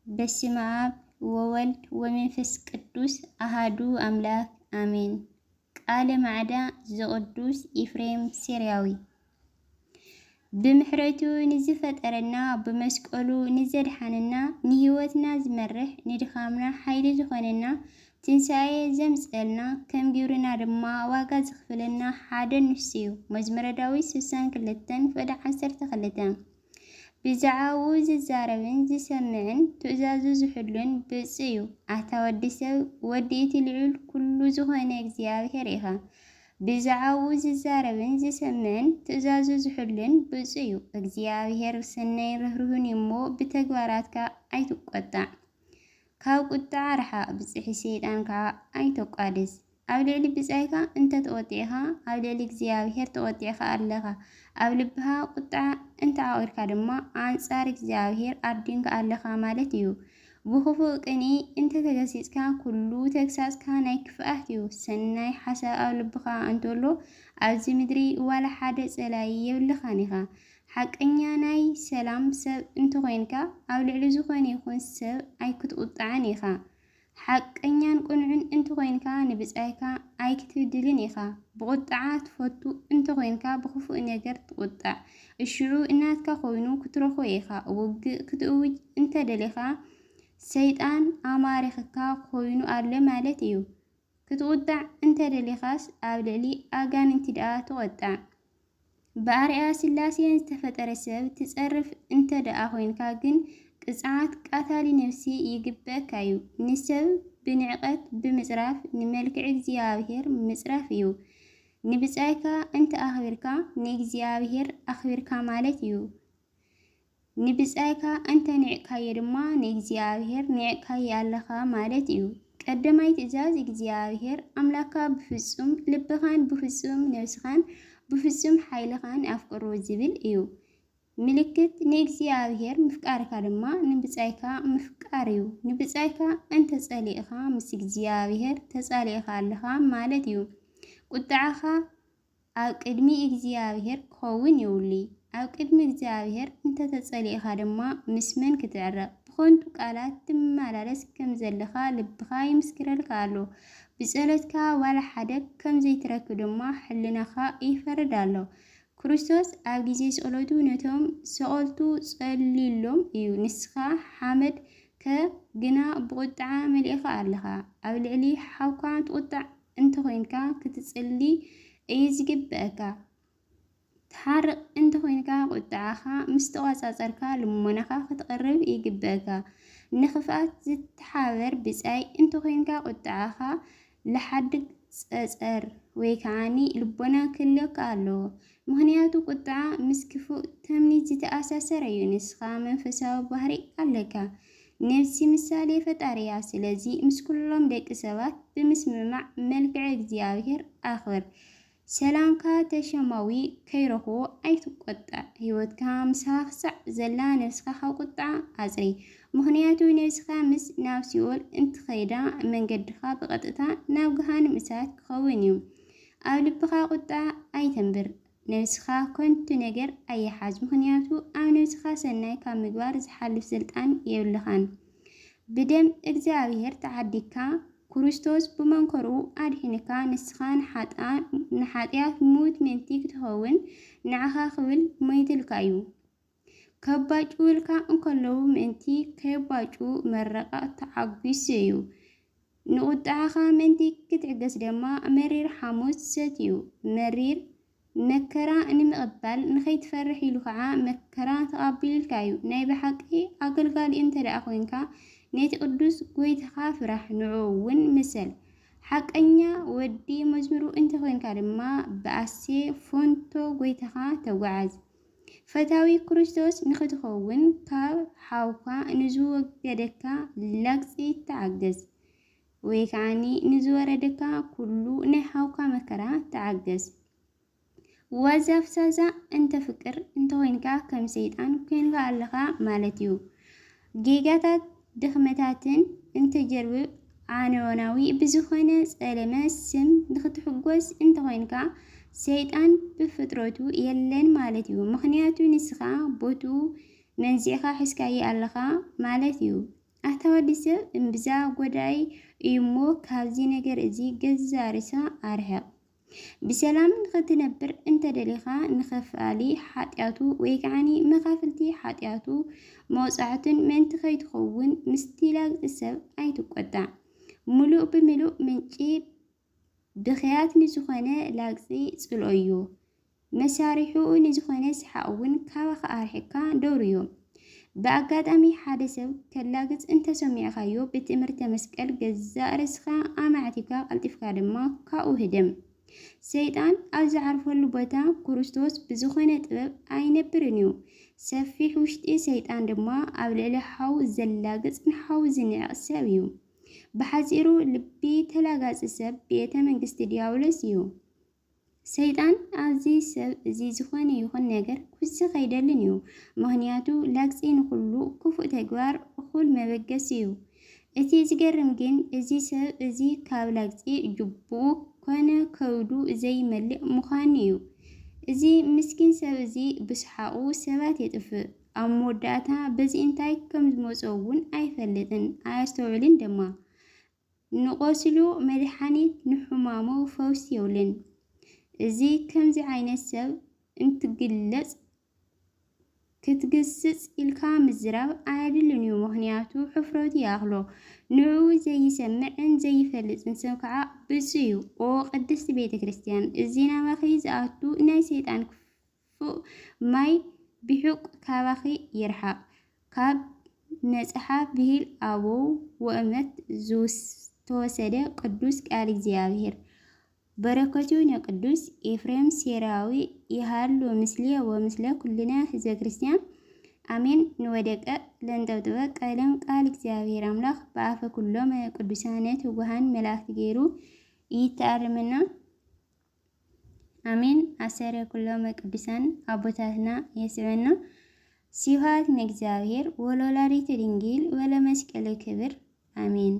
በስመ አብ ወወልድ ወመንፈስ ቅዱስ አሃዱ አምላክ አሜን። ቃለ ማዕዳ ዘቅዱስ ኤፍሬም ሴርያዊ። ብምሕረቱ ንዝፈጠረና፣ ብመስቀሉ ንዘድሓነና፣ ንህይወትና ዝመርሕ፣ ንድኻምና ሓይሊ ዝኾነና፣ ትንሳኤ ዘምጽአልና፣ ከም ግብርና ድማ ዋጋ ዝኽፍለና ሓደ ንሱ እዩ። መዝሙረ ዳዊት ስሳን ክልተን ፍቕዲ ዓሰርተ ክልተ። ብዛዕባኡ ዝዛረብን ዝሰምዕን ትእዛዙ ዝሕሉን ብፁዕ እዩ። ኣታ ወዲ ሰብ፣ ወዲ እቲ ልዑል ኩሉ ዝኾነ እግዚኣብሔር ኢኻ። ብዛዕባኡ ዝዛረብን ዝሰምዕን ትእዛዙ ዝሕሉን ብፁዕ እዩ። እግዚኣብሔር ሰናይን ርህሩህን እዩ እሞ፣ ብተግባራትካ ኣይትቆጣዕ። ካብ ቁጥዓ ርሓቕ፣ ብጽሒ ሰይጣን ከኣ ኣይተቋድስ። ኣብ ልዕሊ ብጻይካ እንተ ተቖጢዕካ፣ ኣብ ልዕሊ እግዚኣብሔር ተቖጢዕካ ኣለኻ። ኣብ ልብኻ ቁጥዓ እንተ ዓቒርካ ድማ፣ ኣንጻር እግዚኣብሔር ኣዲንካ ኣለኻ ማለት እዩ። ብኽፉእ ቅንኢ እንተ ተገሲጽካ፣ ኩሉ ተግሳጽካ ናይ ክፍኣት እዩ። ሰናይ ሓሳብ ኣብ ልብኻ እንተሎ፣ ኣብዚ ምድሪ ዋላ ሓደ ጸላኢ የብልኻን ኢኻ። ሓቀኛ ናይ ሰላም ሰብ እንተኾይንካ፣ ኣብ ልዕሊ ዝኾነ ይኹን ሰብ ኣይክትቁጣዕን ኢኻ። ሓቀኛን ቅኑዕን እንተኾይንካ፣ ንብጻይካ ኣይክትብድልን ኢኻ። ብቁጥዓ ትፈቱ እንተኾይንካ፣ ብኽፉእ ነገር ትቁጣዕ። እሽዑ እናትካ ኮይኑ ክትረኽቦ ኢኻ። ውግእ ክትእውጅ እንተደሊኻ፣ ሰይጣን ኣማሪኽካ ኮይኑ ኣሎ ማለት እዩ። ክትቁጣዕ እንተደሊኻስ፣ ኣብ ልዕሊ ኣጋንንቲ ደኣ ተቆጣዕ። ብኣርኣያ ስላሴ ዝተፈጠረ ሰብ ትጸርፍ እንተ ደኣ ኮይንካ ግን፣ ቅጽዓት ቀታሊ ነፍሲ ይግበእካ እዩ። ንሰብ ብንዕቀት ብምጽራፍ፣ ንመልክዕ እግዚኣብሔር ምጽራፍ እዩ። ንብጻይካ እንተ ኣኽቢርካ፣ ንእግዚኣብሔር ኣኽቢርካ ማለት እዩ። ንብጻይካ እንተ ንዕቅካዮ ድማ፣ ንእግዚኣብሔር ንዕቅካዮ ኣለኻ ማለት እዩ። ቀዳማይ ትእዛዝ፣ እግዚኣብሔር ኣምላኽካ ብፍጹም ልብኻን ብፍጹም ነፍስኻን ብፍጹም ሓይልኻን ኣፍቅሮ ዝብል እዩ። ምልክት ንእግዚኣብሔር ምፍቃርካ ድማ ንብጻይካ ምፍቃር እዩ። ንብጻይካ እንተ ጸሊእኻ፣ ምስ እግዚኣብሔር ተጻሊእኻ ኣለኻ ማለት እዩ። ቁጥዓኻ ኣብ ቅድሚ እግዚኣብሔር ክኸውን የብሉይ። ኣብ ቅድሚ እግዚኣብሔር እንተ ተጸሊእኻ ድማ፣ ምስ መን ክትዕረቕ? ብኸንቱ ቃላት ትመላለስ ከም ዘለኻ ልብኻ ይምስክረልካ ኣሎ። ብጸሎትካ ዋላ ሓደ ከም ዘይትረክብ ድማ ሕልናኻ ይፈርድ ኣሎ። ክርስቶስ ኣብ ግዜ ጸሎቱ ነቶም ሰቐልቱ ጸልዩሎም እዩ። ንስኻ ሓመድ ከ ግና ብቁጥዓ መሊእኻ ኣለኻ። ኣብ ልዕሊ ሓውካ ትቁጣዕ እንተኾይንካ፣ ክትጽሊ እዩ ዝግበአካ። ትሓርቕ እንተኾይንካ፣ ቁጥዓኻ ምስ ተቋጻጸርካ፣ ልመናኻ ክትቕርብ ይግበአካ። ንኽፍኣት ዝትሓበር ብጻይ እንተኾይንካ፣ ቁጥዓኻ ለሓድግ ጸጸር ወይ ከዓኒ ልቦና ክህልወካ ኣለዎ። ምኽንያቱ፣ ቁጥዓ ምስ ክፉእ ተምኒት ዝተኣሳሰረ እዩ። ንስኻ መንፈሳዊ ባህሪ ኣለካ። ነፍሲ ምሳሌ ፈጣሪ እያ። ስለዚ፣ ምስ ኩሎም ደቂ ሰባት ብምስምማዕ፣ መልክዕ እግዚኣብሔር ኣኽብር። ሰላምካ ተሸማዊ ከይረኽቦ ኣይትቆጣዕ። ህይወትካ ምሳኻ ክሳዕ ዘላ፣ ነፍስኻ ካብ ቁጥዓ ኣጽሪ። ምኽንያቱ፣ ነፍስኻ ምስ ናብ ሲኦል እንትኸይዳ፣ መንገድኻ ብቐጥታ ናብ ገሃነም እሳት ክኸውን እዩ። ኣብ ልብኻ ቁጥዓ ኣይተንብር። ነፍስኻ ከንቱ ነገር ኣይሓዝ፣ ምኽንያቱ ኣብ ነፍስኻ ሰናይ ካብ ምግባር ዝሓልፍ ስልጣን የብልኻን። ብደም እግዚኣብሔር ተዓዲግካ፣ ክርስቶስ ብመንከርኡ ኣድሒንካ፣ ንስኻ ንሓጥኣን፣ ንሓጢኣት ምዉት ምእንቲ ክትኸውን፣ ንዓኻ ክብል ሞይትልካ እዩ። ከባጭውልካ እንከለዉ ምእንቲ ከየባጭዉ መረቓ ተዓጒሱ እዩ። ንቁጥዓኻ ምእንቲ ክትዕገስ ድማ መሪር ሓሙስ ሰትዩ። መሪር መከራ ንምቕባል ንኸይትፈርሕ ኢሉ ኸዓ መከራ ተቐቢሉልካ እዩ። ናይ ብሓቂ ኣገልጋሊ እንተ ደኣ ኮይንካ፣ ነቲ ቅዱስ ጎይታኻ ፍራሕ፣ ንዕኡ እውን ምሰል። ሓቀኛ ወዲ መዝሙሩ እንተ ኮይንካ ድማ፣ ብኣሴ ፎንቶ ጎይታኻ ተጓዓዝ። ፈታዊ ክርስቶስ ንኽትኸውን፣ ካብ ሓውካ ንዝወገደካ ላግጺ ተዓገስ፣ ወይ ከዓኒ ንዝወረደካ ኩሉ ናይ ሓውካ መከራ ተዓገስ። ዋዛ ፍዛዛ እንተ ፍቅር እንተኾይንካ፣ ከም ሰይጣን ኮይንካ ኣለኻ ማለት እዩ። ጌጋታት ድኽመታትን እንተጀርብብ፣ ዓነዋናዊ ብዝኾነ ጸለመ ስም ንኽትሕጎስ እንተኾይንካ፣ ሰይጣን ብፍጥረቱ የለን ማለት እዩ። ምኽንያቱ ንስኻ ቦትኡ መንዚዕካ ሒዝካዮ ኣለኻ ማለት እዩ። ኣታ ወዲ ሰብ፣ እምብዛ ጎዳኢ እዩ እሞ ካብዚ ነገር እዚ ገዛእ ርእስኻ ኣርሕቕ። ብሰላም ንኽትነብር እንተደሊኻ፣ ንኸፋሊ ሓጢኣቱ ወይ ከዓኒ መኻፍልቲ ሓጢኣቱ መውጻዕቱን ምእንቲ ከይትኸውን፣ ምስቲ ላግጺ ሰብ ኣይትቆጣዕ። ምሉእ ብምሉእ ምንጪ ብኽያት ንዝኾነ ላግጺ ጽልኦዮ። መሳርሒኡ ንዝኾነ ሰሓቕ እውን ካባኻ ኣርሒቕካ ደውርዮ። ብኣጋጣሚ ሓደ ሰብ ከላግጽ እንተሰሚዕካዮ፣ ብትእምርተ መስቀል ገዛእ ርእስኻ ኣማዕቲካ ቀልጢፍካ ድማ ካብኡ ህደም። ሰይጣን ኣብ ዝዓርፈሉ ቦታ ክርስቶስ ብዝኾነ ጥበብ ኣይነብርን እዩ። ሰፊሕ ውሽጢ ሰይጣን ድማ ኣብ ልዕሊ ሓው ዘላግጽ ንሓው ዝንዕቕ ሰብ እዩ። ብሓጺሩ ልቢ ተላጋጺ ሰብ ቤተ መንግስቲ ዲያብሎስ እዩ። ሰይጣን ኣብዚ ሰብ እዚ ዝኾነ ይኹን ነገር ክውስኽ ኣይደልን እዩ። ምኽንያቱ ላግጺ ንኹሉ ክፉእ ተግባር እኹል መበገሲ እዩ። እቲ ዝገርም ግን እዚ ሰብ እዚ ካብ ላግጺ ጅቡኡ ኮነ ከብዱ ዘይመልእ ምዃኑ እዩ። እዚ ምስኪን ሰብ እዚ ብሰሓቑ ሰባት የጥፍእ። ኣብ መወዳእታ በዚ እንታይ ከም ዝመጾ እውን ኣይፈልጥን ኣየስተውዕልን ድማ። ንቆስሉ መድሓኒት ንሕማሙ ፈውሲ የብሉን። እዚ ከምዚ ዓይነት ሰብ እንትግለጽ ክትግስጽ ኢልካ ምዝራብ ኣየድልን እዩ፣ ምኽንያቱ ሕፍረቱ ይኣኽሎ። ንዕኡ ዘይሰምዕን ዘይፈልጥን ሰብ ከዓ ብፁዕ እዩ። ኦ ቅድስቲ ቤተ ክርስቲያን፣ እዚ ናባኺ ዝኣቱ ናይ ሰይጣን ክፉእ ማይ ብሑቕ ካባኺ ይርሓቕ። ካብ መጽሓፍ ብሂል ኣበው ወእመት ዝተወሰደ ቅዱስ ቃል እግዚኣብሔር። በረከቱ ንቅዱስ ኤፍሬም ሴራዊ ይሃሉ ምስሌ ወምስለ ኩልነ ህዝበ ክርስቲያን ኣሜን። ንወደቀ ለንጠብጥበ ቀለም ቃል እግዚኣብሔር ኣምላኽ ብኣፈ ኩሎም ቅዱሳነ ትጉሃን መላእክቲ ገይሩ ይተኣርመና። ኣሜን። ኣሰረ ኩሎም ቅዱሳን ኣቦታትና የስበና። ስብሐት ንእግዚኣብሔር ወለወላዲቱ ድንግል ወለመስቀሉ ክብር ኣሜን።